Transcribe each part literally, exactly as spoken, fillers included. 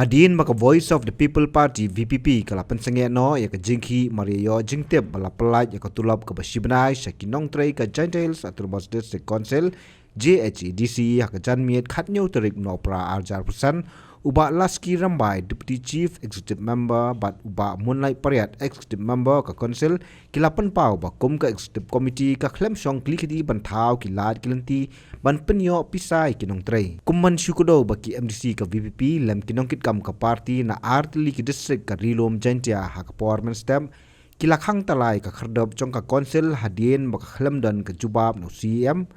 Hadien ba ka Voice of the People Party, V P P, ka la pynsangeh noh ïa ka jingkhih mar ïa ïoh jingtip ba la pyllait ïa ka tulop kaba shi bnai sha ki nongtrei ka Jaintia Hills Autonomous District Council, J H A D C, ha ka janmiet khathynñiew tarik Nohprah arhajar arphew san, u Bah Laski Rymbai, Deputy Chief Executive Member, bad u Bah Moonlight Pariat, Executive Member ka Council, ki la pynpaw ba kum ka Executive Committee ka khlem shong kli kti ban thaw ki lad ki lynti ban pynïoh pisa ïa ki nongtrei. Kum ban shu kdew ba ki M D C ka V P P lem ki nongkitkam ka party na artylli ki district ka Ri Lum Jaintia ha ka por mynstep, ki la khang talai ka khyrdop jong ka Council hadien ba ka khlem don ka jubab na u C E M,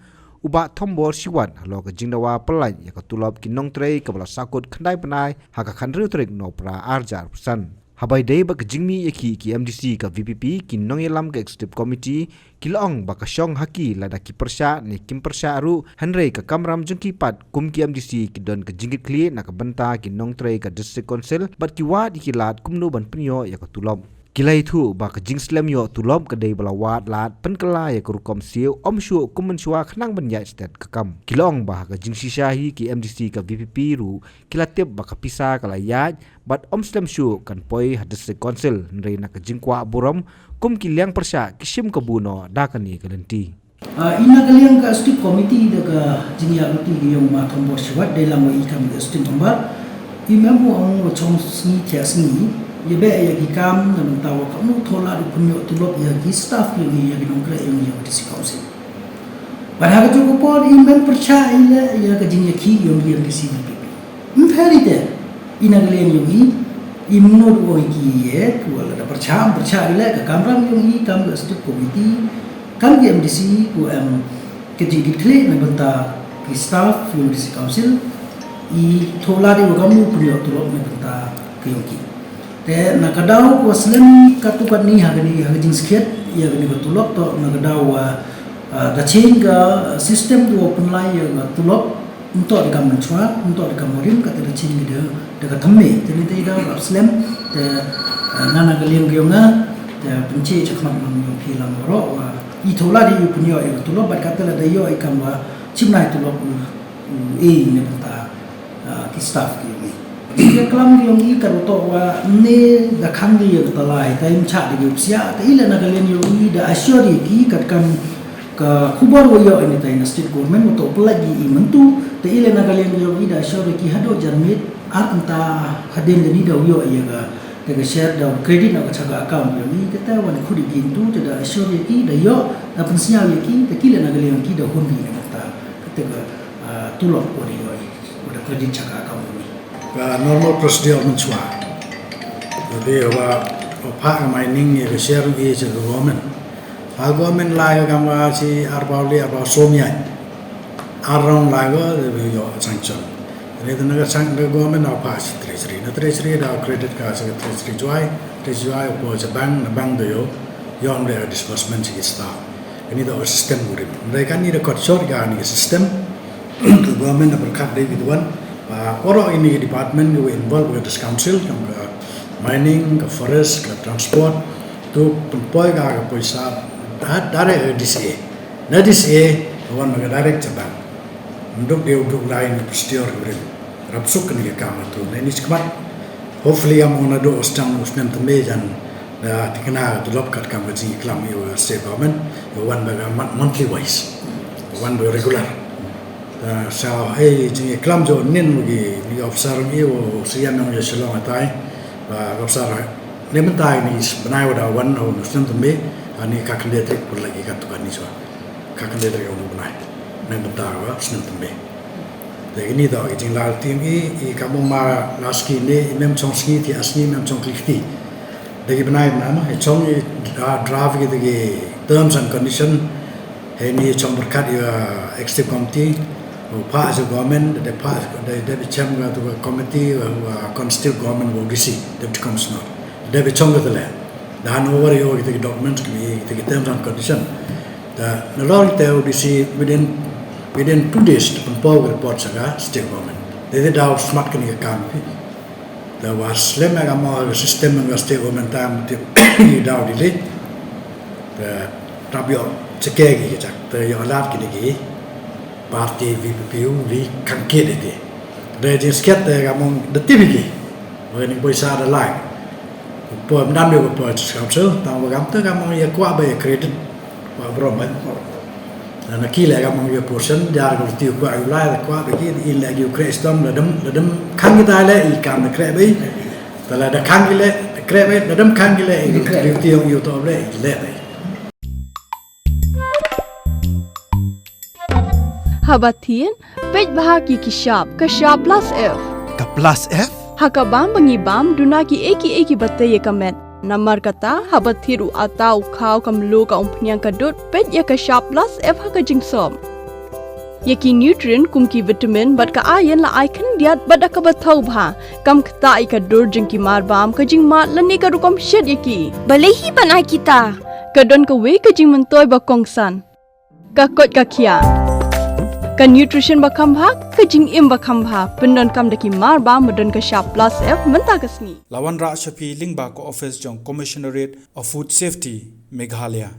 u Bah Thombor Shiwat, halor ka jingdawa pyllait ïa ka tulop ki nongtrei kaba la sahkut khyndai bnai ha ka khathynriew tarik Nohprah arhajar arphew san. Haba ïadei bad ka jingmih ïa ki, ki M D C ka V P P, ki nongïalam ka Executive Committee, ki la ong ba ka shong ha ki lada ki pyrshah ne kim pyrshah ruh, hynrei ka kamram jong ki pat kum ki M D C ki don ka jingkitkhlieh na ka bynta ki nongtrei ka District Council, bad ki wad ïa ki lad kumno ban pynïoh ïa ka tulop. Ki la ïathuh ba ka jingslem ïoh tulop ka dei ba la wad lad pynkylla ïa ka rukom siew ym shuh kum mynshuwa khnang ban ïaid stet ka kam. Ki la ong ba ha ka jingshisha hi ki M D C ka V P P ruh ki la tip ba ka pisa ka la ïaid bad ym slem shuh kan poi ha District Council, hynrei na ka jingkwah burom kum ki liang pyrshah ki shim kabu noh da kane ka lynti. Ah, i na ka liang ka Executive Committee da ka jingïaid lynti ka ïong u Bah Thombor Shiwat, dei lang wa i kam ka Executive Member, i mem u ong wa chong sngi thiah sngi, ïa beh ïa ki kam na bynta wa kumno thoh lad u pynïoh tulop ïa ki staff ïong i, ïa ki nongtrei ïong i ïa ka D C Council. Bad ha kajuh ka por i mem pyrshah i leh ïa ka jingïakhih ïong i ïa ka C V P P. Ym pher i te, i na ka liang ïong i, i mem nud u ong i ki ïa, ki wa lada pyrshah, ym pyrshah i leh ka kamram ïong i kam ka Executive Committee, kam ki M D C, ki wa em ka jingkitkhlieh na bynta ki staff ïong D C Council, i thoh lad i wa kumno u pynïoh tulop na bynta ka ïong ki. Te na ka daw ka wa slem katto katne ha kane, ha ka jingskhiat ïa kane ka tulop, to na ka daw wa, ah, da change ka system ka wa pynlait ïa ka tulop, ym toh da ka mynshuwa, ym toh da ka murim, kata da change da, da ka thymmai. Te nangta i daw rap slem, te, ah, nga na ka liang ka ïong nga, te pynchai shakhmat ngan ïong phi lang waroh, wa i thoh lad i u pynïoh ïa ka tulop, bad kata lada ïoh i kam wa shim nai tulop, u, u, eh, na bynta ah, ki staff ki ïong i. Ki klam ki ïong i ka ruh toh wa ne da khang ki ïa ka talai, ta im chah da ki u psiah, ta i leh na ka liang ïong i da assure ïa ki katkam ka khubor wa ïoh i ni ta i na state government wa toh pyllait ïa i mynta, ta i leh na ka liang ïong i da assure ïa ki haduh janmiet ar kynta hadien kane da u ïoh ïa ka, ka, ka share da u credit na ka cha ka account ïong i, kata wan khut ïa ki mynta, ta da assure ïa ki da ïoh, da pynsñiaw ïa ki, ta ki leh na ka liang ki da hun ki na kata, kata ka, ah, tulop wa da ïoh i. Ka normal procedure mynshwa. Lada wa, wa phah ka mining ïa ka share ïa ka government. Ha government lai ka kam ka shi arphew lai arphew sawm ïaid. Ar round lai ka, da ïoh sanction. Lada na ka sang ka government da phah shi treasury. Na treasury da credit ka shi treasury Jowai. Treasury Jowai u poi shi bank, na bank da ïoh, ïoh da disbursement shi staff. Kani da system kurim. Hynrei kani da kot short kani ka system. Ka government da pyrkhat da bit wan. Ba waroh ini department ki wa involve ka District Council, kam ka mining, ka forest, ka transport, to pynpoi ka, ka poisa da, direct ka D C A. Na D C A, ka wan ka direct cha bank. Ym duk dei u duk lai ni procedure kurim. Rap suk kani ka kam tu. Na ini chikmat. Hopefully am ona do ostang u snem tymbe jan da tikna tulop katkam ka jingklam ïa u state government, ïa wan ba ka mon-, monthly wise, wan ba regular. Da sa ei jingklam jo nin u ki, ni officer ïa u sian nong ïa Shillong atai, ba officer ne mynta ni bnai wa da wan u snem tymbe, ani ka kynde trik pun lagi ka tukan ni swa. Ka kynde trik u bnai. Ne mynta wa snem tymbe. Te kini to ki jinglar tieng i, i ka mong ma la ski ne, i mem chong ski ti asni mem chong klik ti. Da ki bnai bnai ma, i chong i dra-, draft ki, ki terms and condition, he ni chong berkat i, uh, executive committee, u pa as a government, da pa, da, da bi chem ga tu committee, uh, uh, constitute government wa D C, deputy commissioner. Da bi chong ga tele. Da han over i o ki, ki documents ki, ki terms and condition. Da, na lor te U D C within, within two days, te pynpaw ka report sha ka state government. Te te daw smat kani ka kam ki. Da wa slem ka mo ka system ka state government tam te daw delay. Te tab yo cheke ki chak, te yo lad kini ki. Party V P P u wi kangkit te. Da jingskhet te ka mong da T V ki. Wei ning poisa da lai. Poi mdam ïa poi Council, tang ba kam te kam ong ïa kwah ba ïa credit. Ba bro ba. Na ki le kam ong ïa portion, jar ko ti kwah ïa lai, kwah ba ki in le ïa credit stom, la dem, la dem khang kita le i kam da credit ba. Ta la da khang ki le, credit ba, la dem khang ki le i credit ïa to le, le ba. Haba thied, peit bha ki ki shap, ka shap plus F. Ka plus F? Ha ka bam ba ngi bam, duna ki ei ki ei ki ba tei ïa ka met. Namar kata, haba thied u ata u khaw ka mluh ka umphniang ka dud, peit ïa ka shap plus F ha ka jingsop. Ïa ki nutrient kum ki vitamin bad ka iron la ai khyndiat bad da kaba thaw bha. Kam ktah ïa ka dur jong ki mar bam, ka jingmad lane ka rukom shet ïa ki. Balei hi ban ai kita? Ka don kawei ka jingmyntoi ba kongsan. Ka koit ka khiah. Ka nutrition ba kham bha, ka jingim ba kham bha. Pyndonkam da ki mar bam ba don ka shap plus F mynta ka sngi. La wanrah sha phi lyngba ka office jong Commissionerate of Food Safety, Meghalaya.